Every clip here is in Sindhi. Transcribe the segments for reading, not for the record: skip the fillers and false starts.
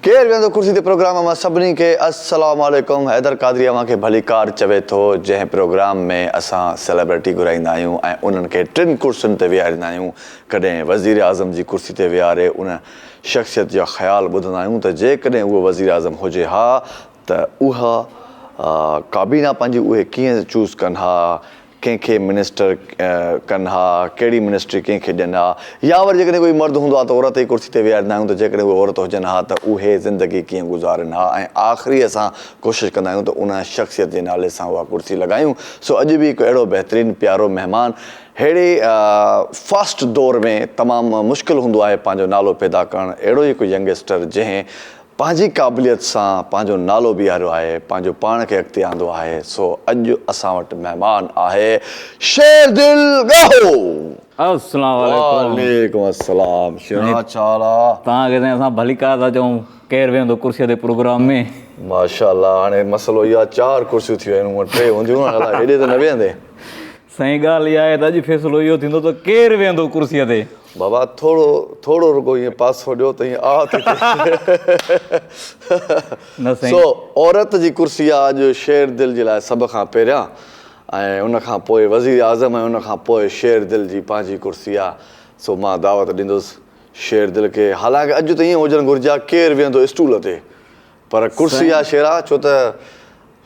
ڪير ويهندو ڪرسي تي پروگرام اوهان سڀني کي السلام عليڪم حيدر قادري اوهان کي ڀليڪار چوي ٿو جنهن پروگرام ۾ اسان سيلبرٽي گهرائيندا آهيون ۽ انهن کي ٽن ڪرسين تي ويهاريندا آهيون ڪڏهن وزيراعظم جي ڪرسي تي ويهاري ان شخصيت جا خيال ٻڌندا آهيون ته جيڪڏهن اهو وزيراعظم هجي ها ته اها ڪابينا پنهنجي اهي ڪيئن چوز ڪن ها ڪنهن کي منسٽر ڪن ها، ڪهڙي منسٽري ڪنهن کي ڏين ها يا وري جيڪڏهن ڪوئي مرد هوندو آهي ته عورت جي ڪرسي تي ويهاريندا آهيون ته جيڪڏهن اهي عورت هجن ها ته اهي زندگي ڪيئن گذارين ها ۽ آخري اسان ڪوشش ڪندا آهيون ته ان شخصيت جي نالي سان اها ڪرسي لڳايون سو اڄ به هڪ اهڙو بهترين پيارو مهمان ههڙي فاسٽ دور ۾ تمام مشڪل هوندو آهي پنهنجو نالو پيدا ڪرڻ اهڙو ئي هڪ ينگسٽر جنهن پنهنجي قابليت سان پنهنجو نالو بيهاريو آهي، پنهنجو پاڻ کي اڳتي آندو آهي، سو اڄ اسان وٽ مهمان آهي شير دل ڳاهو. السلام عليڪم. وعليڪم السلام شيرا ڇا حال آ. توهان کي سائين اسان ڀليڪار ٿا چئون ڪير ويهندو ڪرسي تي پروگرام ۾. ماشاءالله هاڻي مسئلو اهو آ چار ڪرسيون ٿي ويون آهن هونء ٽي هونديون هيون الاء هيڏي ته نه ويهندين. سائين ڳالهه اها آهي ته اڄ فيصلو اهو ٿيندو ته ڪير ويهندو ڪرسيء تي. بابا ٿورو ٿورو رڳو ائين پاسو ڏيو ته ائين آه ٿي ٿئي. نه سائين. سو عورت جي ڪرسي آ اڄ شير دل جي لاء سڀ کان پهريان ۽ ان کان پوء وزير اعظم ۽ ان کان پوء شير دل جي پنهنجي ڪرسي آ سو مان دعوت ڏيندس شير دل کي حالانڪه اڄ ته ائين هجڻ گهرجي ها ڪير ويهندو اسٽول تي پر ڪرسي آ شيرا ڇو ته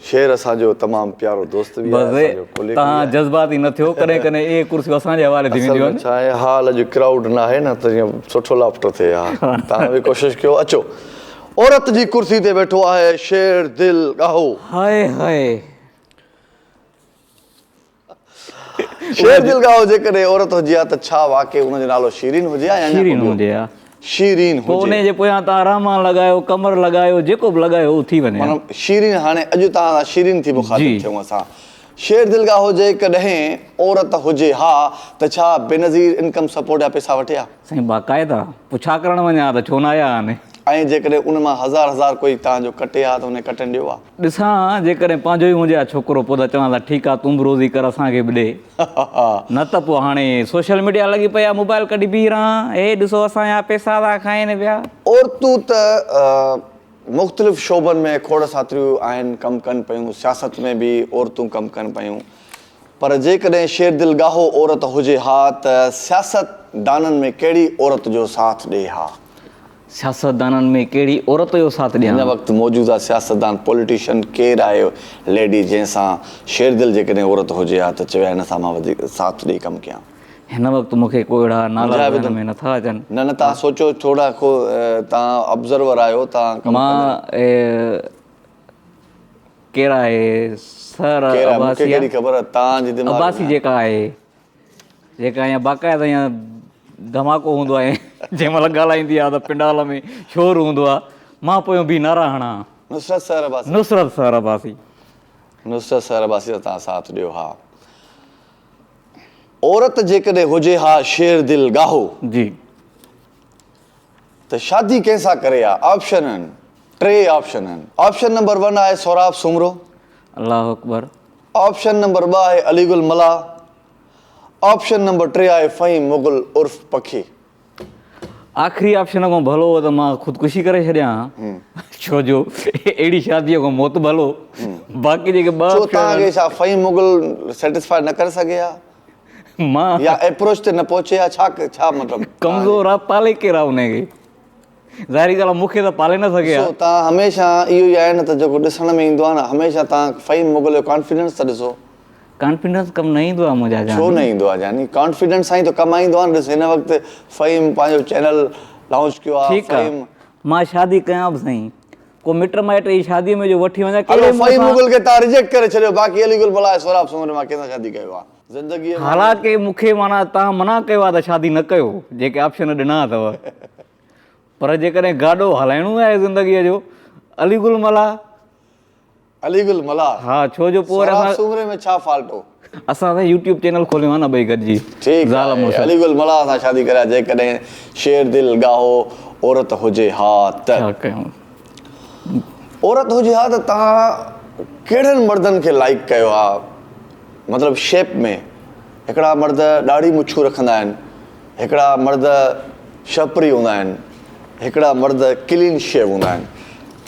شير اسان جو تمام پيارو دوست به آهي اسان جو ڪوليگ به آهي. توهان جذباتي نه ٿيو ڪڏهن ڪڏهن اهي ڪرسيون اسان جي حوالي ٿي وينديون آهن. اصل ۾ ڇا آهي حال اڄ ڪرائوڊ ناهي نه ته جيئن سٺو لاپٽو ٿئي ها توهان به ڪوشش ڪيو اچو عورت جي ڪرسي تي ويٺو آهي شير دل ڳاهو. High high. شير دل ڳاهو جيڪڏهن عورت هجي ها ته ڇا واقعي ان جو نالو شيرين هجي ها يا اڃا ڪو شيرين ٻيو؟ هجي ها. شيرين پوء هجي. انهي جي پويان توهان رحمان لڳايو، قمر لڳايو، جيڪو به لڳايو اهو ٿي وڃي ها. معنيٰ شيرين هاڻي اڄ توهان سان شيرين ٿي مخاطب جي. ٿيون اسان. شير دل ڳاهو جيڪڏهن عورت هجي ها ته ڇا بينظير انڪم سپورٽ جا پئسا وٺي ها؟ سائين باقاعده پڇا ڪرڻ وڃان ها ته ڇو نه آيا آهن. ۽ جيڪڏهن ان مان هزار هزار ڪوئي توهان جو ڪٽي ها ته انهي ڪٽڻ ڏيو ها؟ ڏسان ها جيڪڏهن پنهنجو ئي هجي ها ڇوڪرو پوء ته چوان ها ٺيڪ آ تون به روزي ڪر اسان کي به ڏي نه ته پوء هاڻي سوشل ميڊيا لڳي پئي آ موبائل ڪڍي بيهي رهان هي ڏسو اسان جا پئسا ٿا کائين پيا. عورتون ته مختلف شعبن ۾ کوڙ ساتريون آهن ڪم ڪن پيون سياست ۾ به عورتون ڪم ڪن پيون پر جيڪڏهن شير دل ڳاهو عورت هجي ها ته سياست دانن ۾ ڪهڙي عورت جو ساٿ ڏي ها؟ سياستدانن ۾ ڪهڙي عورت جو ساٿ ڏيان؟ هن وقت موجوده سياستدان پوليٽيشن ڪير آهي ليڊي جنهن سان شيردل جيڪڏهن عورت هجي ها ته چوي ها هن سان مان وڌيڪ ساٿ ڏئي ڪم ڪيان. هن وقت مون کي ڪو اهڙا نالا ذهن ۾ نٿا اچن. نه نه توهان سوچو ٿورا ڪو توهان آبزرور آهيو توهان ڪم مان ڪير آهي سر عباسي مون کي ڪهڙي خبر توهان جي دماغ عباسي جيڪا آهي. جيڪا ائين باقاعده ائين ڌماڪو هوندو آهي جنهن مهل ڳالهائيندي آهي ته پنڊال ۾ شور هوندو آهي مان پويون بيهي نعرا هڻان. نصرت سحر عباسي. نصرت سحر عباسي. نصرت سحر عباسي سان توهان ساٿ ڏيو ها. عورت جيڪڏهن هجي ها شير دل ڳاهو. جي. ته شادي ڪنهن سان ڪري ها؟ آپشن آهن ٽي آپشن آهن. آپشن نمبر ون آهي سهراب سومرو. الله اڪبر. آپشن نمبر ٻه آهي علي گل ملاح. آپشن نمبر ٽي آهي فهيم مغل عرف پکي. آخري آپشن کان ڀلو هو ته مان خودڪشي ڪري ڇڏيان ها ڇو جو اهڙي شاديء کان موت ڀلو. باقي جيڪي ٻه ڇو آپشن توهان کي آهن. ڇا فهيم مغل سيٽسفائي نه ڪري سگهي ها؟ مان يا ايپروچ تي نه پهچي ها ڇا ڇا مطلب ڪمزور آ پالي ڪير آ انهي کي ظاهري ڳالهه آ مون کي ته پالي نه سگهي ها. ڏسو توهان هميشه اهو ئي آهي نه ته جيڪو ڏسڻ ۾ ايندو آ نه هميشه توهان فهيم مغل جو ڪانفيڊنس ته ڏسو. ڪانفيڊنس ڪم نه ايندو آ منهنجا جاني. ڇو نه ايندو آ جاني ڪانفيڊنس سان ئي ته ڪم ايندو آ نه ڏس هن وقت فهيم پنهنجو چينل لانچ ڪيو آ ٺيڪ آ فهيم. مان شادي ڪيان به سائين ڪو مٽ مائٽ جي شادي ۾ جو وٺي وڃان هلو ڪهڙي منهن فهيم سان. مغل کي توهان ريجيڪٽ ڪري ڇڏيو باقي علي گل ملاح ۽ سهراب سومري مان ڪنهن سان شادي ڪيو آ. زندگيء ۾. حالانڪه مون کي معنيٰ توهان منع ڪيو آهي ته شادي نه ڪيو، جيڪي آپشن ڏنا اٿو. پر جيڪڏهن گاڏو هلائڻو آهي زندگيء جو، علي گل ملاح. علي گل ملاح. ها ڇو جو پوء وري سهراب اسان. سومري ۾ ڇا فالٽ هو؟ اسان سائين يوٽيوب چينل کوليو آهي نه ٻئي گڏجي. ٺيڪ زال آهي مڙس. علي گل ملاح سان شادي ڪريان جيڪڏهن شير دل ڳاهو عورت هجي ها ته. ڇا ڪيون. عورت هجي ها ته توهان ڪهڙن مردن کي لائيڪ ڪيو ها؟ مطلب شيپ ۾ هڪڙا مرد ڏاڙهي مڇون رکندا آهن، هڪڙا مرد شهپري هوندا آهن، هڪڙا مرد ڪلين شيو هوندا آهن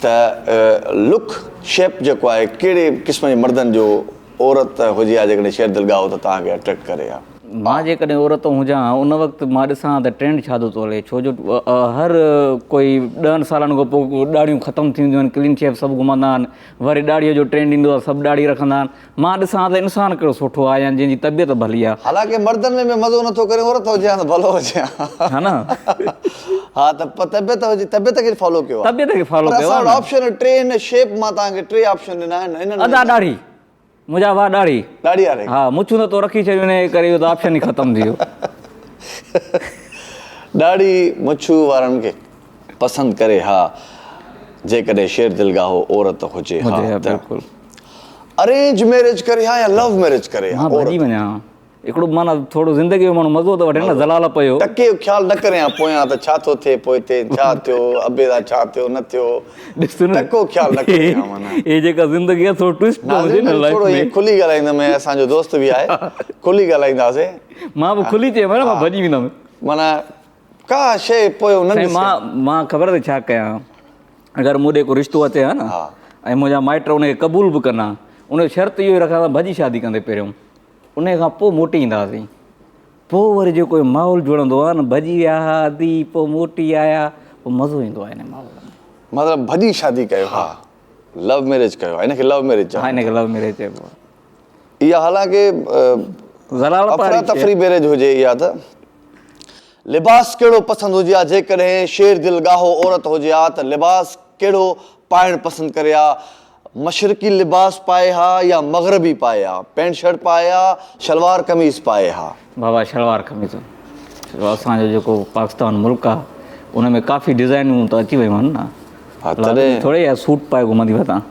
ته لڪ شيپ جيڪو آهي ڪهڙي قسم جي مردن جو عورت هجي ها جيڪڏهن شير دلگاهو ته توهان کي اٽريڪٽ ڪري ها. مان جيڪڏهن عورت هجان ها ان وقت مان ڏسان ها ته ٽرينڊ ڇا ٿو هلي ڇو جو هر ڪوئي ڏهن سالن کان پوء ڏاڙهيون ختم ٿي وينديون آهن ڪلين شيپ سڀ گهمندا آهن وري ڏاڙهيء جو ٽرينڊ ايندو آهي سڀ ڏاڙهي رکندا آهن مان ڏسان ها ته انسان ڪهڙو سٺو آهي يا جنهن جي طبيعت ڀلي آهي. حالانڪه مردن ۾ به مزو نٿو ڪري عورت هجي ها ته ڀلو هجي ها. ها نه. ها ته طبيعت هجي طبيعت کي فالو ڪيو ها. طبيعت کي فالو ڪيو آهي. پر اسان وٽ آپشن ٽي هن شيپ مان توهان کي ٽي آپشن ڏنا آهن انهن ۾ ادا ڏاڙهي منهنجا ڀاء ڏاڙهي. ڏاڙهي واري. ها مڇون ته تو رکي ڇڏيون انهي ڪري اهو ته آپشن ئي ختم ٿي ويو. ڏاڙهي مڇون وارن کي پسند ڪري ها جيڪڏهن شير دلگاهو عورت هجي ها ته. ارينج ميريج ڪري ها يا لو ميريج ڪري ها مان ڀڄي وڃان ها هڪڙو معنيٰ ٿورو زندگي جو ماڻهو مزو ته وٺي نه زلال پيو. ٽڪي جو خيال نه ڪري ها پويان ته ڇا ٿو ٿئي پوئتي ڇا ٿيو ابي سان ڇا ٿيو نه ٿيو ڏس نه ٽڪو خيال نه ڪري ها معنيٰ هي جيڪا زندگي آهي ٿورو ٽوئسٽ ته هجي نه لائف ٿورو ائين کلي ڳالهائيندم ۽ اسان جو دوست به آهي کلي ڳالهائينداسين. مان به کلي چيم نه مان ڀڄي ويندم. معنيٰ ڪا شيء پويون نه ڏسي. سائين مان خبر اٿئي ڇا ڪيان اگر مون ڏي ڪو رشتو اچي ها نه ۽ منهنجا مائٽ ان کي قبول به ڪن ها ان جو شرط اهو ئي رکان ها ڀڄي شادي ڪندي پهريون ان کان پوء موٽي اينداسين پوء وري جيڪو ماحول جڙندو آهي نه ڀڄي ويا ها ادي پوء موٽي آيا پوء مزو ايندو آهي ان ماحول ۾. مطلب ڀڄي شادي ڪيو ها لو ميريج ڪيو ها ان کي لو ميريج چوندا آهن. ها ان کي لو ميريج چئبو آهي. اها حالانڪه افراتفري ميريج هجي اها ته. لباس ڪهڙو پسند هجي ها جيڪڏهن شير دل ڳاهو عورت هجي ها ته لباس ڪهڙو پائڻ پسند ڪري ها مشرقي لباس پائي ها يا مغربي پائي ها پينٽ شرٽ پائي ها شلوار قميص پائي ها. بابا شلوار قميص اسان جو جيڪو پاڪستان ملڪ آ ان ۾ ڪافي ڊزائنون ته اچي ويون آهن نه ها تڏهن ٿوري اها سوٽ پائي گهمندي وتان.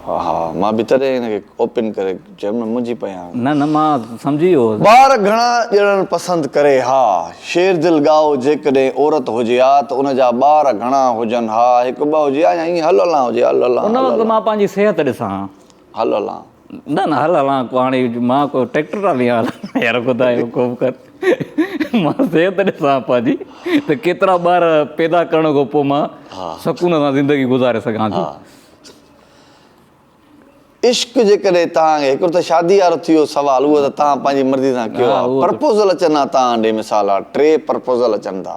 ها ها مان به تڏهن هن کي اوپن ڪري چيم نه منجهي پئي آهيان. نه نه مان سمجهي ويو هوس. ٻار گهڻا ڄڻڻ پسند ڪري ها. شير دل ڳائو جيڪڏهن عورت هجي ها ته ان جا ٻار گهڻا هجن ها هڪ ٻه هجي ها يا ائين هل هلان هجي هل هلان ان وقت مان پنهنجي صحت ڏسان ها. هل هلان. نه نه هل هلان ڪو هاڻي مان ڪو ٽريڪٽر ٽرالي هلان يار خدا جو خوف ڪر مان صحت ڏسان پنهنجي ته ڪيترا ٻار پيدا ڪرڻ کان پوء مان سڪون سان زندگي گذاري سگهان ٿي. عشق جيڪڏهن توهان کي هڪڙو ته شادي وارو ٿي ويو سوال اهو ته توهان پنهنجي مرضي سان ڪيو آهي پرپوزل اچن ها توهان ڏي مثال آ ٽي پرپوزل اچن ٿا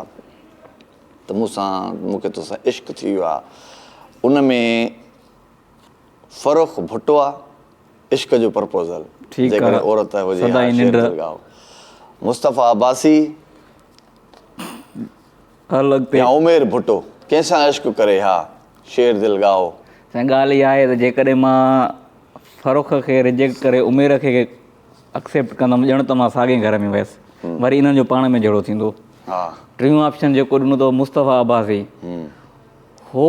ته مون سان مون کي توسان عشق ٿي ويو آهي ان ۾ فرخ ڀٽو آ عشق جو پرپوزل جيڪڏهن عورت هجي ها شير دلگاهو مصطفيٰ عباسي يا عمير ڀٽو ڪنهن سان عشق ڪري ها شير دل ڳاهو. سائين ڳالهه اها آهي ته جيڪڏهن مان فرخ کي ريجيڪٽ ڪري عمير کي اڪسيپٽ ڪندم ڄڻ ته مان ساڳئي گهر ۾ ويس وري انهن جو پاڻ ۾ جهيڙو ٿيندو. ٽيون آپشن جيڪو ڏنو اٿو مصطفيٰ عباسي هو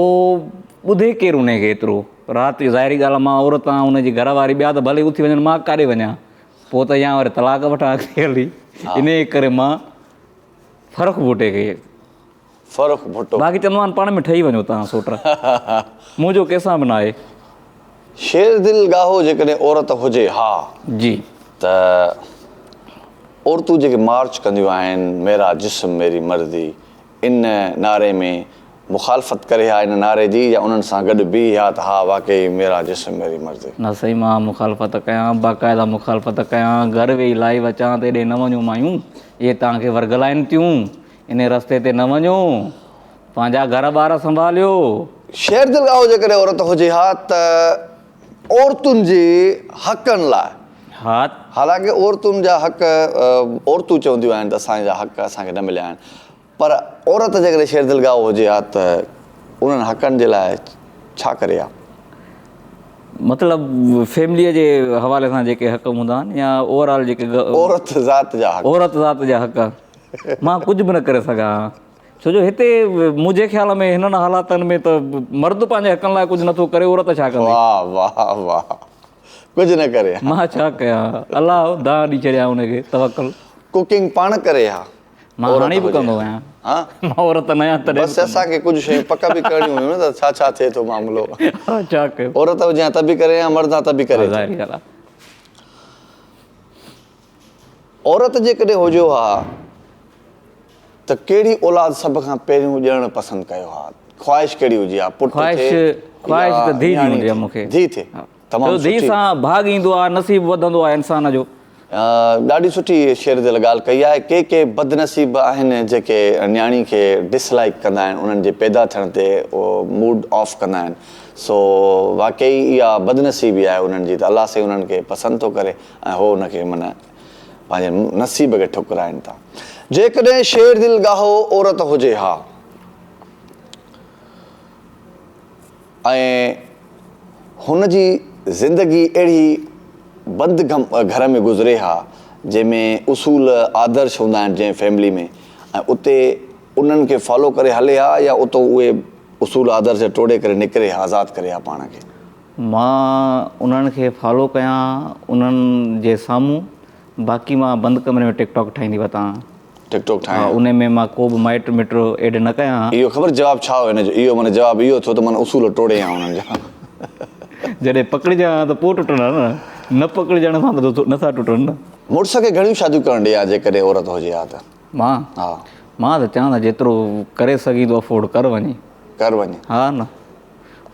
ٻڌي ڪير انهي کي ايترو رات جو ظاهري ڳالهه آهي مان عورت آهيان ان جي گهر واري ٻيا ته ڀلي اٿي وڃن مان ڪاڏي وڃان پوء ته يا وري طلاق وٺان اڳتي هلي انهي ڪري مان فرخ ڀٽي کي. فرخ ڀٽو. باقي چوندو آهيان پاڻ ۾ ٺهي وڃو توهان سوٽ. منهنجو ڪنهن سان به ناهي. شير دل ڳاهو جيڪڏهن عورت هجي ها. جي. ته عورتون جيڪي مارچ ڪنديون آهن ميرا جسم ميري مرضي ان نعري ۾ مخالفت ڪري ها ان نعري جي يا انهن سان گڏ بيهي ها ته ها واقعي ميرا جسم ميري مرضي. نه سائين مان مخالفت ڪيان باقاعده مخالفت ڪيان گهر ويهي لائيو اچان ته ايڏي نه وڃو مايون اهي توهان کي ورغلائين ٿيون انهي رستي تي نه وڃو پنهنجا گهر ٻار سنڀاليو. شير دل ڳاهو جيڪڏهن عورت هجي ها ته عورتن جي حقن لاء ها. حالانڪه عورتن جا حق عورتون چونديون آهن ته اسان جا حق اسان کي نه مليا آهن پر عورت جيڪڏهن شير دل ڳاهو هجي ها ته انهن حقن جي لاء ڇا ڪري ها؟ مطلب فيمليء جي حوالي سان جيڪي حق هوندا آهن يا اوور آل جيڪي عورت ذات جا حق. عورت ذات جا حق مان ڪجهه به نه ڪري سگهان ها ڇو جو هتي منهنجي خيال ۾ هنن حالاتن ۾ ته مرد پنهنجي حقن لاء ڪجهه نٿو ڪري عورت ڇا ڪندي. واهه واهه واهه ڪجهه نه ڪري ها. مان ڇا ڪيان ها الله دانهن ڏئي ڇڏيان ان کي توڪل. ڪوڪنگ پاڻ ڪري ها. مان هاڻي به ڪندو آهيان. ها؟ مان عورت نه آهيان تڏهن بس اسان کي ڪجهه شيون پڪ به ڪرڻيون هيون نه ته ڇا ڇا ٿئي ٿو معاملو. ها ڇا ڪيو. عورت هجي ها ته به ڪري ها مرد ها ته به ڪري. ظاهري ڳالهه آهي. عورت جيڪڏهن هجيو ها ته ڪهڙي اولاد سڀ کان پهريون ڄڻڻ پسند ڪيو ها؟ خواهش ڪهڙي هجي ها؟ پٽ ٿئي خواهش ته ڌيء جي هوندي آهي مون کي. ڌيء ٿئي. تمام سٺي. ڌيء سان ڀاڳ ايندو آهي، نصيب وڌندو آهي انسان جو. ڏاڍي سٺي شير دل ڳالهه ڪئي آهي. ڪي ڪي بدنصيب آهن جيڪي نياڻي کي ڊس لائيڪ ڪندا آهن انهن جي پيدا ٿيڻ تي موڊ آف ڪندا آهن سو واقعي اها بدنصيبي آهي انهن جي ته الله سائين انهن کي پسند ٿو ڪري ۽ هو ان کي معنيٰ پنهنجي نصيب کي ٺڪرائين ٿا. جيڪڏهن شير دل ڳاهو عورت هجي ها ۽ هن جي زندگي اهڙي بند گهر ۾ گذري ها جنهن ۾ اصول آدرش هوندا آهن جنهن فيملي ۾ ۽ اتي انهن کي فالو ڪري هلي ها يا اتو اهي اصول آدرش ٽوڙي ڪري نڪري ها آزاد ڪري ها پاڻ کي. مان انهن کي فالو ڪيان انهن جي سامهون باقي مان بند ڪمري ۾ ٽڪ ٽاڪ ٺاهيندي وتان. ٽڪ ٽاڪ ٺاهڻ. ها انهي ۾ مان ڪو به مائٽ مٽ ايڊ نه ڪيان ها. اهو خبر جواب ڇا هو هن جو اهو معنيٰ جواب اهو ٿيو ته معنيٰ اصول ٽوڙي ها انهن جا. جڏهن پڪڙجان ها ته پوء ٽٽن ها نه نه پڪڙجڻ سان ته نه ٿا ٽٽن نه. مڙس کي گهڻيون شاديون ڪرڻ ڏي ها جيڪڏهن عورت هجي ها ته. مان؟ ها. مان ته چوان ته جيترو ڪري سگهين ٿو افورڊ ڪر وڃي. ڪر وڃي. ها نه.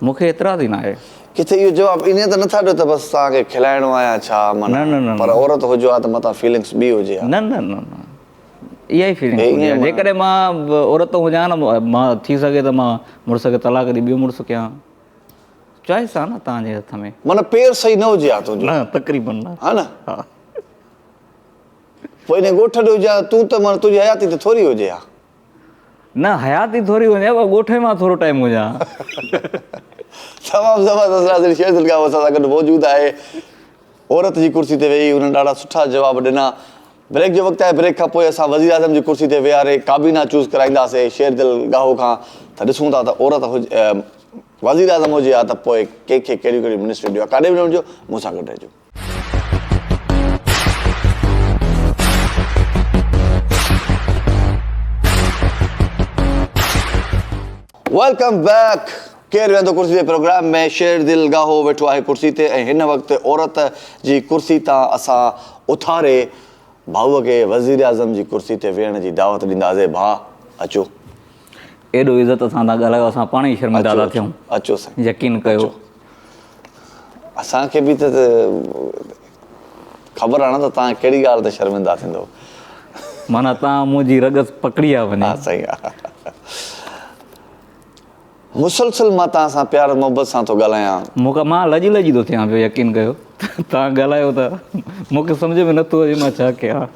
مون کي اعتراض ئي ناهي. ڪٿي اهو جواب انهيء ته نٿا ڏيو ته بس توهان کي کلائڻو آهي يا ڇا معنيٰ نه نه پر عورت هجو ها ته متان فيلنگس ٻي هجي ها. نه نه نه نه اها ئي فيلنگس هجي ها جيڪڏهن مان عورت هجان ها نه مان ٿي سگهي ته مان مڙس کي طلاق ڏئي ٻيو مڙس ڪيان چوائس آهي نه توهان جي هٿ ۾. معنيٰ پير صحيح نه هجي ها تنهنجو. نه تقريبن نه. ها نه. ها. پوء انهيء ڳوٺ ڏي هجي ها ته تون ته معنيٰ تنهنجي حياتي ته ٿوري هجي ها. نه حياتي ٿوري هجي پر ڳوٺ ۾ مان ٿورو ٽائيم هجان ها. تمام زبردست ناظرين شير دلگاهه اسان سان گڏ موجود آهي عورت جي ڪرسي تي ويهي انهن ڏاڍا سٺا جواب ڏنا بريڪ جو وقت آهي بريڪ کان پوء اسان وزيراعظم جي ڪرسي تي ويهاري ڪابينا چوز ڪرائينداسين شير دل ڳاهو کان ته ڏسون ٿا ته عورت هجي وزيراعظم هجي ها ته پوء ڪنهن کي ڪهڙيون ڪهڙيون منسٽريون ڏيو ها ڪاڏي به نه وڃجو مون سان گڏ رهجو. Welcome back ڪير ويهندو ڪرسي تي پروگرام ۾ شير دل گاهو ويٺو آهي ڪرسي تي ۽ هن وقت عورت جي ڪرسي تان اسان اٿاري ڀائوء کي وزيراعظم جي ڪرسي تي ويهڻ جي دعوت ڏينداسين ڀاء اچو. ايڏو عزت سان تان ڳالهايو اسان پاڻ ئي شرمنده ٿا ٿيون. اچو سائين. يقين ڪيو. اسان کي به ته خبر آ نه ته توهان ڪهڙي ڳالهه تي شرمندا ٿيندو. معنيٰ توهان منهنجي رڳ پڪڙي آ وڃي. ها سائين ها. مسلسل مان توهان سان پيار محبت سان ٿو ڳالهايان. مون کان مان لڄي لڄي ٿو ٿيان پيو يقين ڪيو توهان ڳالهايو ٿا مون کي سمجهه ۾ نٿو اچي مان ڇا ڪيان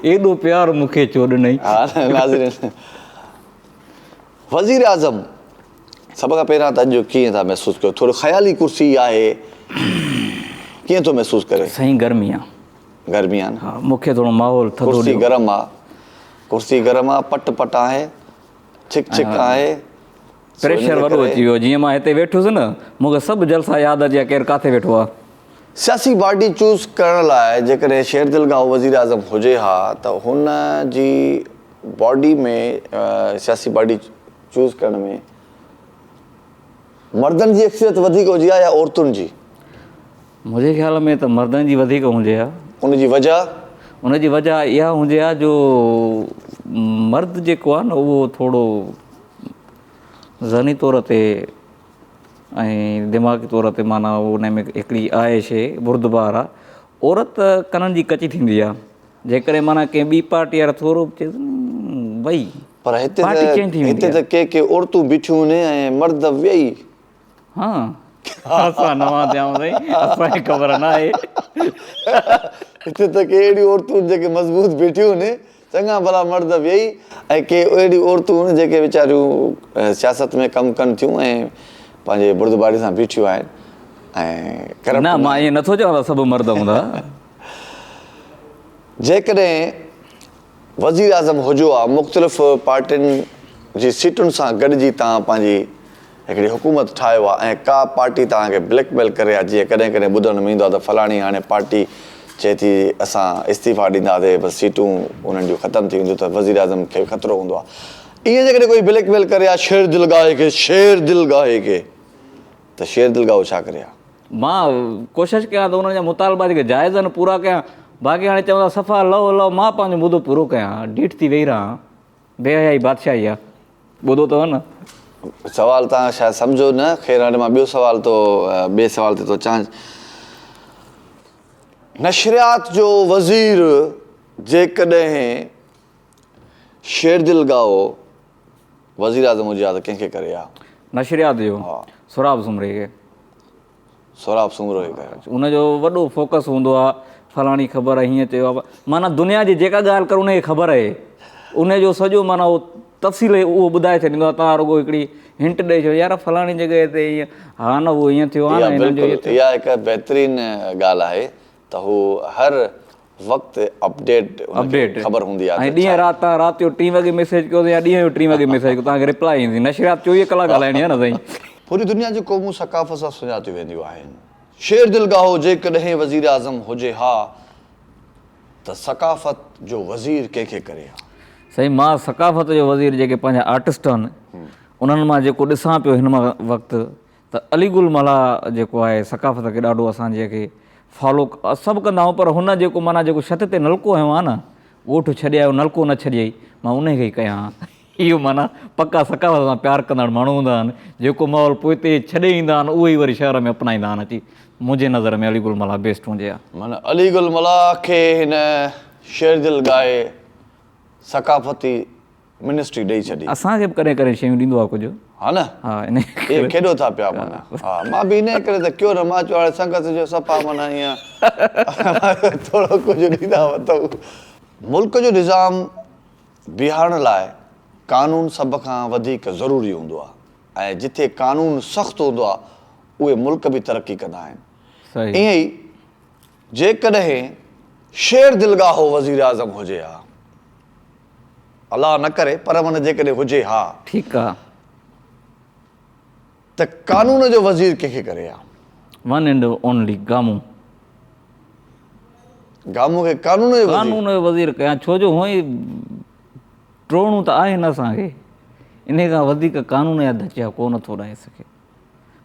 ايڏو پيار مون کي ڇو ڏنئي. ها ناظرين وزيراعظم سڀ کان پهريان ته اڄ ڪيئن ٿا محسوس ڪيو ٿورو خيالي ڪرسي آهي ڪيئن ٿو محسوس ڪري. سائين گرمي آ. گرمي آ نه. ها مون کي ٿورو ماحول ٿڌو ڏيو. ڪرسي گرم آ ڪرسي گرم آ پٽ پٽ آهي ڇڪ ڇڪ آهي. پريشر وڏو اچي ويو جيئن مان هتي ويٺس نه مون کي سڀ جلسا ياد اچي ويا ڪير ڪاٿي ويٺو آ. سياسي باڊي چوز ڪرڻ لاء جيڪڏهن شيردل گاهو وزيراعظم هجي ها ته هن جي باڊي ۾ سياسي باڊي چوز ڪرڻ ۾ مردن جي اڪثريت وڌيڪ هجي ها يا عورتن جي؟ منهنجي خيال ۾ ته مردن جي وڌيڪ هجي ها. ان جي وجه؟ ان جي وجه اها هجي ها جو مرد جيڪو آهي نه اهو ٿورو ذهني طور تي ۽ دماغي طور تي معنيٰ ان ۾ هڪڙي آهي شيء بردبار آهي. عورت ڪنن جي ڪچي ٿيندي آهي. جيڪڏهن معنيٰ ڪنهن ٻي پارٽي وارا ٿورو به چئيس نه وئي پر هتي ته هتي ته ڪي ڪي عورتون بيٺيون آهن ۽ مرد ويئي. ها اسان نوان ٿيا آهيون سائين اسان کي خبر نه آهي. هتي ته ڪي اهڙيون عورتون آهن جيڪي مضبوط بيٺيون آهن چڱا ڀلا مرد ويئي ۽ ڪي اهڙيون عورتون آهن جيڪي ويچاريون سياست ۾ ڪم ڪن ٿيون ۽ پنهنجي بردباري سان بيٺيون آهن ۽ ڪرپٽ نه مان ائين نٿو چوان ته سڀ مرد هوندا. جيڪڏهن وزيراعظم هجو ها مختلف پارٽين جي سيٽن سان گڏجي توهان پنهنجي هڪڙي حڪومت ٺاهيو ها ۽ ڪا پارٽي توهان کي بليڪ ميل ڪري ها جيئن ڪڏهن ڪڏهن ٻڌڻ ۾ ايندو آهي ته فلاڻي هاڻي پارٽي چئي ٿي اسان استعيفا ڏينداسي بس سيٽون انهن جون ختم ٿي وينديون ته وزيراعظم کي خطرو هوندو آهي ائين جيڪڏهن ڪوئي بليڪ ميل ڪري ها شير دل گاهي کي شير دل گاهي کي ته شير دل گاهو ڇا ڪري ها. مان ڪوشش ڪيان ته انهن جا مطالبا جيڪي جائز آهن پورا ڪيان باقي هاڻي چوندا صفا لهو لهو مان پنهنجو مدو پورو ڪيان ڍيٺ ٿي ويهي رهان. بي حيائي بادشاهي آ. ٻڌو اٿو نه. سوال توهان شايد سمجهو نه، خير هاڻي مان ٻيو سوال ٿو ٻئي سوال تي ٿو اچان. نشريات جو وزير جيڪڏهن شيردل ڳاهو وزيراعظم هجي ها ته ڪنهن کي ڪري ها؟ نشريات جو؟ سهراب سومري کي. سهراب سومرو کي ڪيو. ان جو وڏو فوڪس هوندو آ فلاڻي خبر هيئن چيو آ معنيٰ دنيا جي جيڪا ڳالهه ڪر ان کي خبر آهي ان جو سڄو معنيٰ اهو تفصيل اهو ٻڌائي ڇڏيندو آ توهان رڳو هڪڙي هنٽ ڏئي ڇڏيو يار فلاڻي جڳهه تي هيئن ها نه اهو هيئن ٿيو آ نه هنن جو هيئن ٿيو. اها هڪ بهترين ڳالهه آهي ته هو هر وقت اپڊيٽ ان کي خبر هوندي آهي ۽ ڏينهن رات توهان رات جو ٽين وڳي ميسيج ڪيو يا ڏينهن جو ٽين وڳي ميسيج ڪيو توهان کي ريپلائي ايندي نشريات 24 ڪلاڪ هلائڻي آهي نه سائين. پوري دنيا جون قومون ثقافت سان سڃاتيون وينديون آهن. شير دل ڳاهو جيڪڏهن وزيراعظم هجي ها ته ثقافت جو وزير ڪنهن کي ڪري ها؟ سائين مان ثقافت جو وزير جيڪي پنهنجا آرٽسٽ آهن انهن مان جيڪو ڏسان پيو هن وقت ته علي گل ملاح جيڪو آهي ثقافت کي ڏاڍو اسان جي کي فالو سڀ ڪندا آهيون پر هن جيڪو معنيٰ جيڪو ڇت تي نلڪو هنيو آهي نه ڳوٺ ڇڏي آيو نلڪو نه ڇڏيئي مان انهي کي ئي ڪيان ها اهو معنيٰ پڪا ثقافت سان پيار ڪندڙ ماڻهو هوندا آهن جيڪو ماحول پوئتي ڇڏي ايندا آهن اهو ئي وري شهر ۾ اپنائيندا آهن اچي منهنجي نظر ۾ علي گل ملاح بيسٽ هجي ها. معنيٰ علي گل ملاح کي هن شيردل ڳائي ثقافتي منسٽري ڏئي ڇڏي. اسان کي به ڪڏهن ڪڏهن شيون ڏيندو آ ڪجهه. ها نه. ها انهي ڪري. اهي کيڏو ٿا پيا معنيٰ. ها مان به انهي ڪري ته ڪيو نه مان چيو هاڻي سنگت جو صفا معنيٰ ائين ٿورو ڪجهه ڏيندا وتئون. ملڪ جو نظام بيهارڻ لاء قانون سڀ کان وڌيڪ ضروري هوندو آ ۽ جٿي قانون سخت هوندو آ اهي ملڪ به ترقي ڪندا آهن. ائين ئي جيڪڏهن شير دلگاهو وزيراعظم هجي ها. الله نه ڪري پر من جيڪڏهن هجي ها. ٺيڪ آ. ته قانون جو وزير ڪنهن کي ڪري ها؟ ون اينڊ اونلي گامون. گامون کي قانون جو وزير. قانون جو وزير ڪيان ڇو جو هونئن ئي ٽوڙڻو ته آهي نه اسان کي انهي کان وڌيڪ قانون جا ڌچيا ڪو نه ٿو ڏائي سگهي.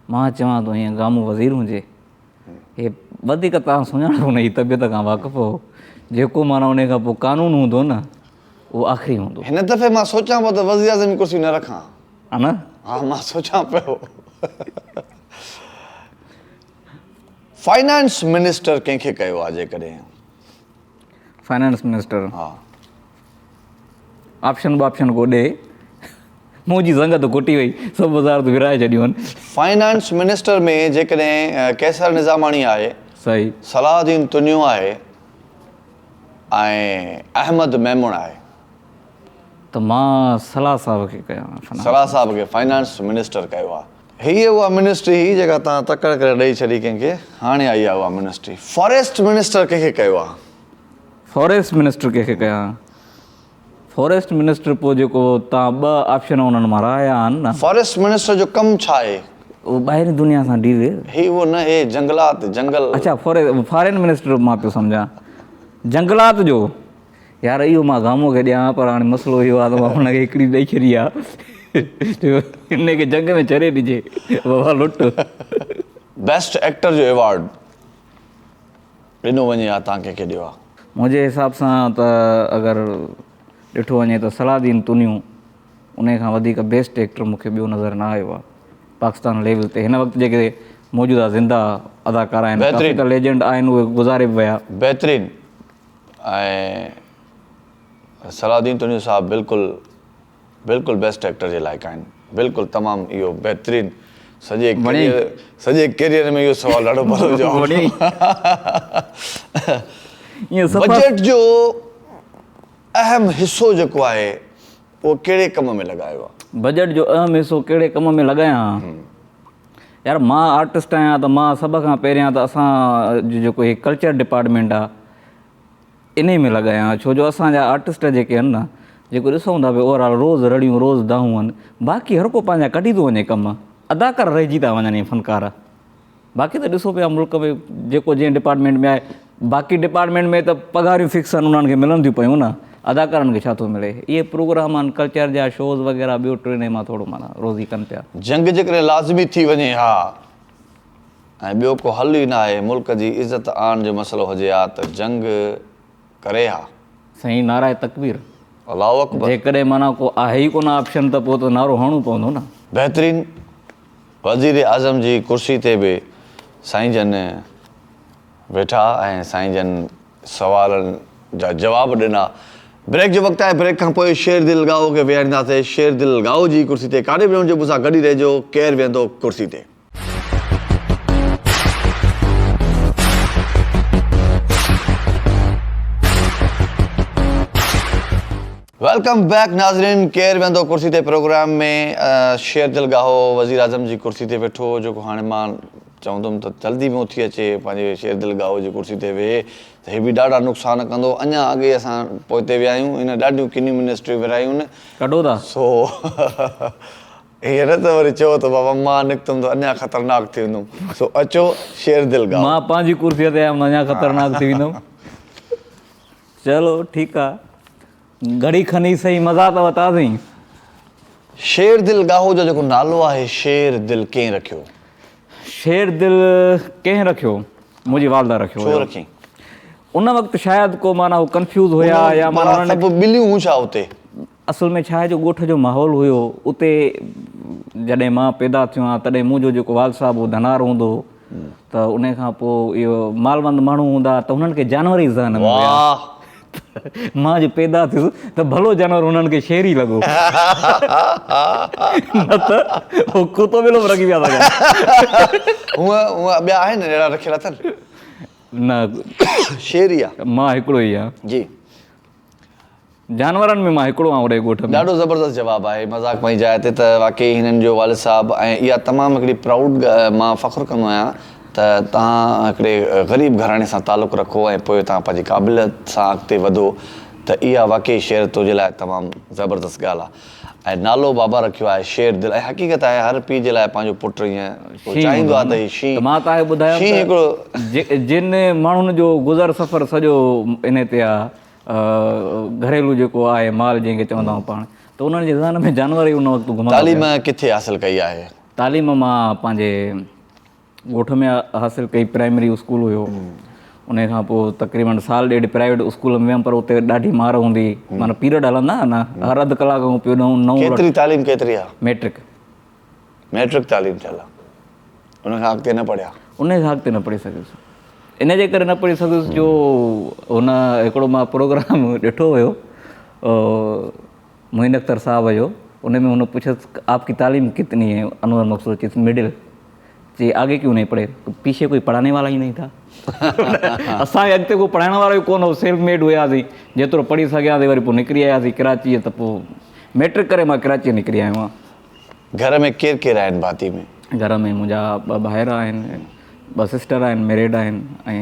مان چوان ٿو هيئن گامون وزير هجي. هي وڌيڪ توهان سڃاڻو ان جي طبيعت کان واقف هو. جيڪو معنيٰ انهي کان پوء قانون هوندو نه اهو آخري هوندو. هن دفعي مان سوچان پيو ته وزيراعظم جي ڪرسي نه رکان. ها نه؟ ها مان سوچان پيو. فائنانس منسٽر ڪنهن کي ڪيو آهي جيڪڏهن؟ Finance minister? ها. آپشن ٻاپشن ڪو ڏي. منهنجي سنگت کوٽي وئي، سڀ وزارتون ورهائي ڇڏيون آهن. فائنانس منسٽر ۾ جيڪڏهن قيصر نظاماڻي آهي، صحيح. صلاح الدين تنيو آهي ۽ احمد ميمڻ آهي. ته مان صلاح صاحب کي ڪيان ها. صلاح صاحب کي فائنانس منسٽر ڪيو آهي. هيء اها منسٽري هئي جيڪا توهان تڪڙ ڪري ڏئي ڇڏي ڪنهن کي، هاڻي آئي آهي اها منسٽري. فاريسٽ منسٽر ڪنهن کي ڪيو آهي؟ فاريسٽ منسٽر ڪنهن کي ڪيان؟ فاريسٽ منسٽر پوء جيڪو تان ٻه آپشن انهن مان رهيا آهن نه. فاريسٽ منسٽر جو ڪم ڇا آهي؟ اهو ٻاهرين دنيا سان ڊيل. هي اهو نه هي جنگلات جنگل. اڇا فارين منسٽر مان پيو سمجهان جنگلات جو. يار اهو مان گامو کي ڏيان ها پر هاڻي مسئلو اهو آهي ته مان هن کي هڪڙي ڏئي ڇڏي آهي هن کي جنگ ۾ ڇڏي ڏجي بابا لٽ. بيسٽ ايڪٽر جو ايوارڊ ڏنو وڃي ها تان ڪنهن کي ڏيو ها؟ منهنجي حساب سان ته اگر ڏٺو وڃي ته صلاح الدين تنيو انهي کان وڌيڪ بيسٽ ايڪٽر مون کي ٻيو نظر نه آيو آهي پاڪستان ليول تي هن وقت جيڪي موجوده زنده اداڪار آهن ڪافي ته ليجنڊ آهن اهي گذاري به ويا. بهترين ۽ صلاح الدين تنيو صاحب بلڪل بلڪل بيسٽ ايڪٽر جي لائق آهن بلڪل تمام اهو بهترين سڄي ڪيريئر سڄي ڪيريئر ۾ اهو سوال ڏاڍو ڀلو جواب بجيٽ جو اهم حصو جيڪو آهي اهو ڪهڙي ڪم ۾ لڳايو آهي؟ بجيٽ جو اهم حصو ڪهڙي ڪم ۾ لڳايان يار مان آرٽسٽ آهيان ته مان سڀ کان پهريان ته اسان جو جيڪو هي ڪلچر ڊپارٽمينٽ آهي انهي ۾ لڳايان ڇو جو اسان جا آرٽسٽ جيڪي آهن نه جيڪو ڏسون ٿا پيا اوور آل روز رڙيون روز دانهون آهن باقي هر ڪو پنهنجا ڪڍي ٿو وڃي ڪم اداڪار رهجي ٿا وڃن ۽ فنڪار باقي ته ڏسو پيا ملڪ ۾ جيڪو جنهن ڊپارٽمينٽ ۾ آهي باقي ڊپارٽمينٽ ۾ ته پگهاريون فڪس آهن انهن کي ملن ٿيون پيون نه اداڪارن کي ڇا ٿو ملي اهي پروگرام آهن ڪلچر جا شوز وغيره ٻيو ٽيو انهي مان ٿورو معنيٰ روزي ڪن پيا. جنگ جيڪڏهن لازمي ٿي وڃي ها ۽ ٻيو ڪو حل ئي ناهي، ملڪ جي عزت آڻ جو مسئلو هجي ها ته جنگ ڪري ها. سائين نعرهء تڪبير. الله اڪبر. جيڪڏهن معنيٰ ڪو آهي ئي ڪونه آپشن ته پوء ته نعرو هڻڻو پوندو نه. بهترين. وزير اعظم جي ڪرسي تي به سائين جن ويٺا ۽ سائين جن سوالن جا جواب ڏنا. بريڪ جو وقت آهي بريڪ کان پوء شير دل ڳاهو کي ويهارينداسين شير دل ڳاهو جي ڪرسي تي ڪاڏي به نه وڃجو مون سان گڏ ئي رهجو ڪير ويهندو ڪرسي تي. Welcome back ناظرين ڪير ويهندو ڪرسي تي پروگرام ۾ شير دل ڳاهو وزير اعظم جي ڪرسي تي ويٺو هو جيڪو هاڻي مان چوندم ته جلدي ۾ اٿي اچي پنهنجي شير دل ڳاهو جي ڪرسي تي ويهي ته هي به ڏاڍا نقصان ڪندو اڃا اڳي اسان پوئتي ويا آهيون هن ڏاڍيون ڪنيون منسٽريون ورهايون ڪڍو ٿا سو ائين نه ته وري چئو ته بابا مان نڪتم ته اڃا خطرناڪ ٿي ويندم سو اچو شير دل ڳاهو. مان پنهنجي ڪرسي تي آيم اڃا خطرناڪ ٿي ويندم چلو ٺيڪ آ گهڙي کن ئي سهي مزا ته وتاسين. شير دل ڳاهو جو جيڪو نالو آهي شير دل ڪنهن رکيو؟ شير دل ڪنهن رکيو؟ منهنجي والده رکيو ڇو رکيائين؟ ان وقت شايد ڪو معنيٰ هو ڪنفيوز هيا يا معنيٰ انهن سڀ ٻليون هيون ڇا اتي؟ اصل ۾ ڇا آهي جو ڳوٺ جو ماحول هيو اتي جڏهن مان پيدا ٿيو آهيان تڏهن منهنجو جيڪو والد صاحب هو ڌنار هوندو هو ته ان کان پوء اهو مالوند ماڻهو هوندا ته هنن کي جانور ئي ذهن ۾ هيا. واهه مان جو پيدا ٿيس ته ڀلو جانور هنن کي شير ئي لڳو نه ته هو ڪتو ٻلو به رکي پيا سگهن. هونء هونء ٻيا آهن اهڙا رکيل اٿن؟ نه شير ئي آ. مان هڪڙو ئي آهيان. جي. جانورن ۾ مان هڪڙو آهيان اڙي ڳوٺ ۾. ڏاڍو زبردست جواب آهي مذاق پنهنجي جاء تي ته واقعي هنن جو والد صاحب ۽ اها تمام هڪڙي پرائوڊ مان فخر ڪندو آهيان ته توهان هڪڙي غريب گهراڻي سان تعلق رکو ۽ پوء توهان پنهنجي قابليت سان اڳتي وڌو ته اها واقعي شعر تنهنجي لاء تمام زبردست ڳالهه آهي ۽ نالو بابا رکيو آهي شير دل ۽ حقيقت آهي هر پيء جي لاء پنهنجو پٽ ائين چاهيندو آهي ته هي شينهن مان توهان کي ٻڌايان شينهن هڪڙو جن ماڻهن جو گذر سفر سڄو انهي تي آهي گهريلو جيڪو آهي مال جنهن کي چوندا آهيون پاڻ ته انهن جي ذهن ۾ جانور ئي ان وقت گهمندا هيا. تعليم ڪٿي حاصل ڪئي آهي؟ تعليم مان پنهنجي ڳوٺ ۾ حاصل ڪئي پرائمري اسڪول هيو ان کان پوء تقريبن سال ڏيڍ پرائيويٽ اسڪول ۾ ويم پر اتي ڏاڍي مار هوندي هئي معنيٰ پيرڊ هلندا هئا نه هر اڌ ڪلاڪ کان پوء نئون ڪيتري تعليم ڪيتري آهي؟ ميٽرڪ. ميٽرڪ تعليم ٿيل آ ان کان اڳتي نه پڙهيا. ان کان اڳتي نه پڙهي سگهيس ان جي ڪري نه پڙهي سگهيس جو هن هڪڙو مان پروگرام ڏٺو هيو معين اختر صاحب جو ان ۾ هن پڇيس آپ ڪي تعليم ڪتني هي انور مقصود چيس مڊل چي آگي ڪيون نهين پڙهي پيڇي ڪوئي پڙهاني والا ئي نهين ٿا اسان کي اڳتي ڪو پڙهائڻ وارو ئي ڪونه هو سيلف ميڊ هياسين جيترو پڙهي سگهياسين وري پوء نڪري آياسين ڪراچيء ته پوء ميٽرڪ ڪري مان ڪراچيء نڪري آيو آهيان. گهر ۾ ڪير ڪير آهن ڀاتي ۾؟ گهر ۾ منهنجا ٻه ڀائر آهن، ٻه سسٽر آهن ميريڊ آهن ۽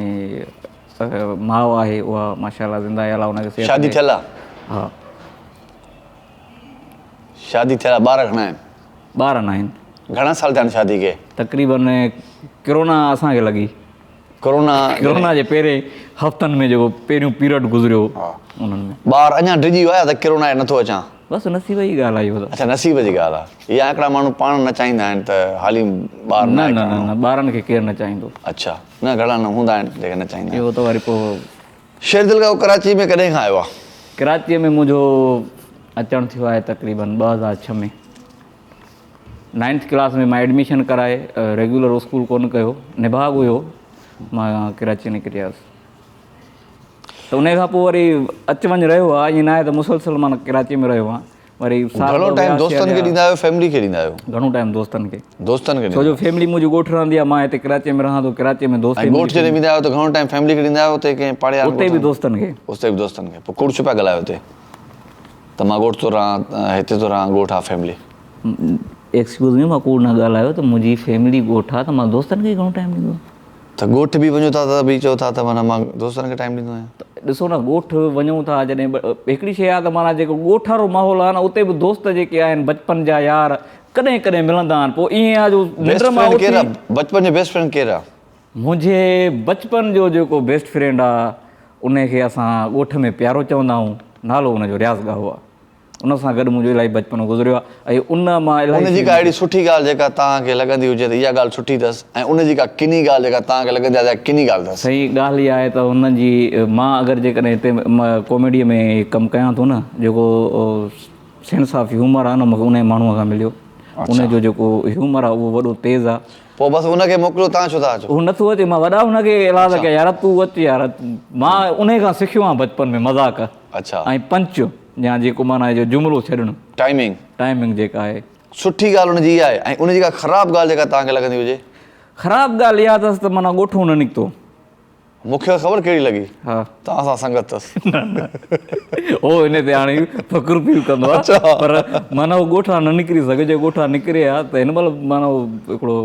ماء آهي اها ماشاء الله زنده آهي الله ان کي صحت شادي ڏي. ٿيل آ؟ ها. شادي ٿيل آ ٻار گهڻا آهن؟ ٻار ناهن. گهڻا سال ٿيا آهن شادي کي؟ تقريبن ڪرونا اسان کي لڳي. ڪرونا ڪرونا جي پهرين هفتن ۾ جيڪو پهريون پيريڊ گذريو انهن ۾. ٻار اڃا ڊڄي ويو آهي ته ڪرونا آهي نٿو اچان. بس نصيب جي ڳالهه آهي اهو ته. اڇا نصيب جي ڳالهه آهي يا هڪڙا ماڻهو پاڻ نه چاهيندا آهن ته حالي ٻار نه نه نه نه ٻارن کي ڪير نه چاهيندو. اڇا نه گهڻا نه هوندا آهن جيڪي نه چاهيندا آهن. اهو ته وري پوء. شير دلگاهو ڪراچي ۾ ڪڏهن کان آيو آهي؟ ڪراچيء ۾ منهنجو اچڻ ٿيو آهي تقريبن 2006 ۾. نائنٿ ڪلاس ۾ مان ايڊميشن ڪرائي ريگيولر اسڪول ڪونه ڪيو نڀاڳ هيو مان ڪراچي نڪري آيس ته ان کان پوء وري اچ وڃ رهيو آهي ائين ناهي ته مسلسل مان ڪراچي ۾ رهيو آهيان وري سال گهڻو ٽائيم دوستن کي ڏيندا آهيو فيملي کي ڏيندا آهيو؟ گهڻو ٽائيم دوستن کي. دوستن کي ڇو جو فيملي منهنجي ڳوٺ رهندي آهي مان هتي ڪراچي ۾ رهان ٿو ڪراچي ۾ دوست ۽ ڳوٺ جڏهن ويندا آهيو ته گهڻو ٽائيم فيملي کي ڏيندا آهيو اتي ڪنهن پاڙي وارن اتي به دوستن کي. اتي به دوستن کي پوء ڪوڙ ڇو پيا ڳالهايو اتي ته مان ڳوٺ ٿو رهان هتي ٿو رهان ڳوٺ آ فيملي. ايڪسڪيوز مي مان ڪوڙ نه ڳالهايو ته منهنجي فيملي ڳوٺ آ ته مان دوستن کي ئي گهڻو ٽائيم ڏيندو آهيان. ته ڳوٺ به وڃو ٿا ته به چئو ٿا ته معنيٰ مان دوستن کي ٽائيم ڏيندو آهيان. ته ڏسو نه ڳوٺ وڃون ٿا جڏهن هڪڙي شيء آ ته معنيٰ جيڪو ڳوٺ وارو ماحول آ نه اتي به دوست جيڪي آهن بچپن جا يار ڪڏهن ڪڏهن ملندا آهن پوء ائين آ جو ننڊ مان اٿي. بچپن جو بيسٽ فرينڊ ڪير آ؟ منهنجي بچپن جو جيڪو بيسٽ فرينڊ آ ان کي اسان ڳوٺ ۾ پيارو چوندا آهيون نالو ان جو رياض ڳاهو آ. ان سان گڏ منهنجو الاهي بچپنو گذريو آهي ۽ ان مان الاهي ان جي ڪا اهڙي سٺي ڳالهه جيڪا توهان کي لڳندي هجي ته اها ڳالهه سٺي اٿس ۽ ان جي ڪا ڪني ڳالهه جيڪا توهان کي لڳندي آهي ته اها ڪني ڳالهه اٿس. سائين ڳالهه اها آهي ته هن جي مان اگر جيڪڏهن هتي ڪاميڊيء ۾ ڪم ڪيان ٿو نه جيڪو سينس آف هيومر آهي نه مونکي انهي ماڻهوء کان مليو ان جو جيڪو هيومر آهي اهو وڏو تيز آهي. پوء بس ان کي موڪليو توهان ڇو ٿا اچو. هو نٿو اچي مان وڏا هن کي ايلاز ڪيا يار تون اچ يار مان انهي کان سکيو آهيان بچپن ۾ مذاق ۽ پنچ يا جيڪو معنيٰ جو جملو ڇڏڻ. ٽائمنگ. ٽائمنگ جيڪا آهي. سٺي ڳالهه ان جي اها آهي ۽ ان جي ڪا خراب ڳالهه جيڪا توهان کي لڳندي هجي. خراب ڳالهه اها اٿس ته معنيٰ ڳوٺون نه نڪتو. مون کي خبر ڪهڙي لڳي. ها. توهان سان سنگت اٿس. نه نه هو ان تي هاڻي فخر فيل ڪندو آهي پر معنيٰ هو ڳوٺان نه نڪري سگهيو جي ڳوٺان نڪري ها ته هن مهل معنيٰ هو هڪڙو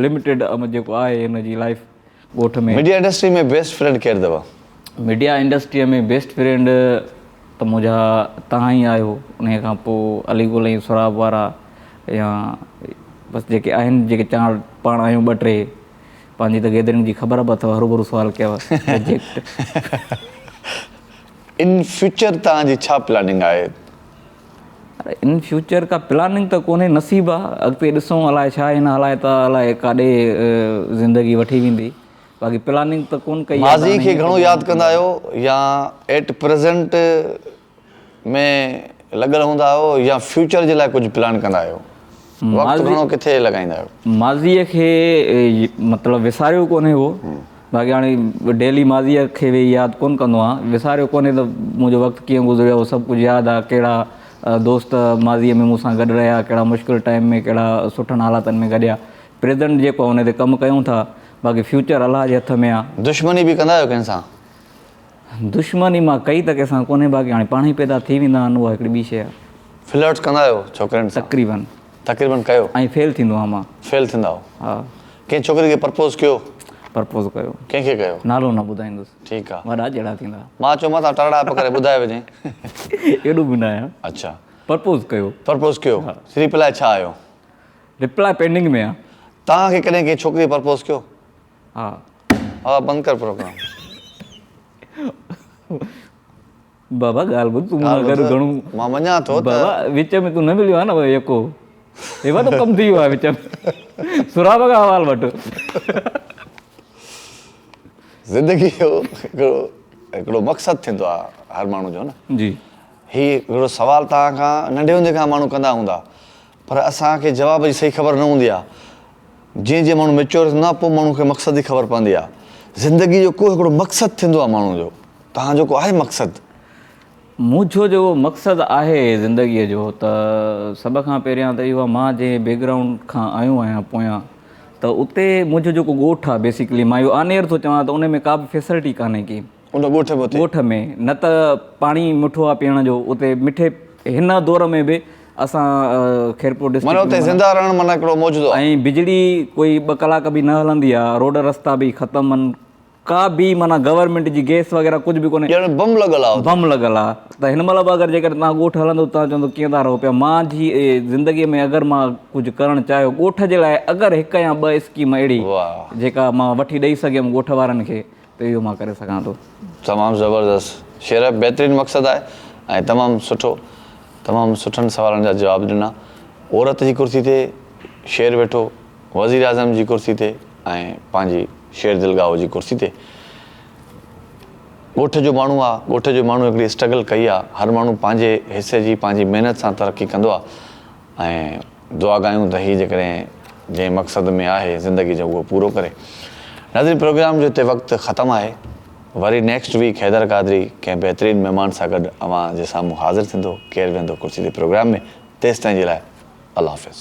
لميٽيڊ جيڪو آهي هن جي لائيف ڳوٺ ۾. ميڊيا انڊسٽري ۾ بيسٽ فرينڊ ڪير اٿو؟ ميڊيا انڊسٽريء ۾ بيسٽ فرينڊ ته منهنجا توهان ئي آهيو انهيء کان پوء علي گل ۽ سهراب وارا يا بس جيڪي آهن جيڪي چار پاڻ آهيون ٻه ٽي پنهنجي ته گيدرنگ جي خبر به اٿو هروڀرو سوال ڪيو رجيڪٽ. ان فيوچر توهان جي ڇا پلاننگ آهي؟ ان فيوچر ڪا پلاننگ ته ڪونهي نصيب آ اڳتي ڏسون الائي ڇا هن هلائي ته الائي ڪاڏي زندگي وٺي ويندي باقي پلاننگ ته ڪون ڪئي آ. ماضي کي گهڻو ياد ڪندا آهيو يا ايٽ پريزنٽ ۾ لڳل هوندا آهيو يا فيوچر جي لاء ڪجهه پلان ڪندا آهيو وقت گهڻو ڪٿي لڳائيندا آهيو؟ ماضيء کي مطلب وساريو ڪونهي هو باقي هاڻي ڊيلي ماضيء کي ويهي ياد ڪونه ڪندو آهيان وساريو ڪونهي ته منهنجو وقت ڪيئن گذريو اهو سڀ ڪجهه ياد آهي ڪهڙا دوست ماضيء ۾ مون سان گڏ رهيا ڪهڙا مشڪل ٽائيم ۾ ڪهڙا سٺن حالاتن ۾ گڏيا پريزنٽ جيڪو آهي ان تي ڪم ڪيون ٿا باقي فيوچر الله جي هٿ ۾ آهي. دشمني به ڪندا آهيو ڪنهن سان؟ دشمني مان ڪئي ته ڪنهن سان ڪونهي باقي هاڻي پاڻ ئي پيدا ٿي ويندا آهن اها هڪڙي ٻي شيء آهي. فلرٽ ڪندا آهيو ڇوڪرين سان؟ تقريبن. تقريبن ڪيو؟ ۽ فيل ٿيندو آهيان مان. فيل ٿيندا آهيو؟ ها. ڪنهن ڇوڪري کي پرپوز ڪيو؟ پرپوز ڪيو. ڪنهن کي ڪيو؟ نالو نه ٻڌائيندس. ٺيڪ آ. وڏا جهڙا ٿيندا. مان چيو متان ٽرڙائپ ڪري ٻڌائي وجهين. ايڏو به نه آهيان. اڇا. پرپوز ڪيو. پرپوز ڪيو. ها. ريپلائي ڇا آيو؟ ريپلائي پينڊنگ ۾ آ. توهان کي ڪڏهن ڪنهن ڇوڪري پرپوز ڪيو؟ ها. ها بند ڪر پروگرام. بابا ڳالهه ٻڌ تون مون سان گڏ گهڻو مان مڃان ٿو ته بابا وچ ۾ تون نه مليو آهين نه يڪو هي وڏو ڪم ٿي ويو آهي وچ ۾ سهراب کان حوال وٺ. زندگي جو هڪڙو هڪڙو مقصد ٿيندو آهي هر ماڻهو جو نه جي هي هڪڙو سوال توهان کان ننڍي هوندي کان ماڻهو ڪندا هوندا پر اسان کي جواب جي صحيح خبر نه هوندي آهي جيئن جيئن ماڻهو ميچوئر ٿيندو آهي پوء ماڻهو کي مقصد جي خبر پوندي آهي. زندگي جو ڪو هڪڙو مقصد ٿيندو آهي ماڻهو جو. توهان جو ڪو آهي مقصد؟ منهنجو جيڪو مقصد آهي زندگيء جو ته سڀ کان پهريان ته اهو آهي مان جنهن بيڪ گرائونڊ کان آيو آهيان پويان ته اتي منهنجو جيڪو ڳوٺ آهي بيسيڪلي مان اهو آن ايئر ٿو چوان ته ان ۾ ڪا به فيسلٽي ڪانهي ڪي. ان ڳوٺ ۾ اتي. ڳوٺ ۾ نه ته پاڻي مٺو آ پيئڻ جو اتي مٺي هن دور ۾ به اسان خيرپور ڊسٽرڪٽ معنيٰ اتي زنده رهڻ معنيٰ هڪڙو معجزو آ. ۽ بجلي ڪوئي ٻه ڪلاڪ به نه هلندي آ روڊ رستا به ختم ان ڪا به معنيٰ گورنمينٽ جي گيس وغيره ڪجهه به ڪونهي. ڄڻ بم لڳل آ اتي. بم لڳل آ ته هن مهل به اگر جيڪڏهن توهان ڳوٺ هلندو توهان چوندو ڪيئن ٿا رهو پيا مان جي زندگي ۾ اگر مان ڪجهه ڪرڻ چاهيو ڳوٺ جي لاء اگر هڪ يا ٻه اسڪيم اهڙي جيڪا مان وٺي ڏئي سگهيم ڳوٺ وارن کي ته اهو مان ڪري سگهان ٿو. تمام زبردست شير بهترين مقصد آهي ۽ تمام سٺو تمام سٺن سوالن جا جواب ڏنا عورت جي ڪرسي تي شير ويٺو وزير اعظم جي ڪرسي تي ۽ پنهنجي شير دلگاهو جي ڪرسي تي ڳوٺ جو ماڻهو آ ڳوٺ جو ماڻهو هڪڙي اسٽرگل ڪئي آ هر ماڻهو پنهنجي حصي جي پنهنجي محنت سان ترقي ڪندو آ ۽ دعا ڳايون ته هي جيڪڏهن جنهن مقصد ۾ آهي زندگي جو اهو پورو ڪري. ناظرين پروگرام جو هتي وقت ختم آهي وري نيڪسٽ ويڪ حيدر قادري ڪنهن بهترين مهمان سان گڏ اوهان جي سامهون حاضر ٿيندو ڪير ويهندو ڪرسي تي پروگرام ۾ تيستائين جي لاء الله حافظ.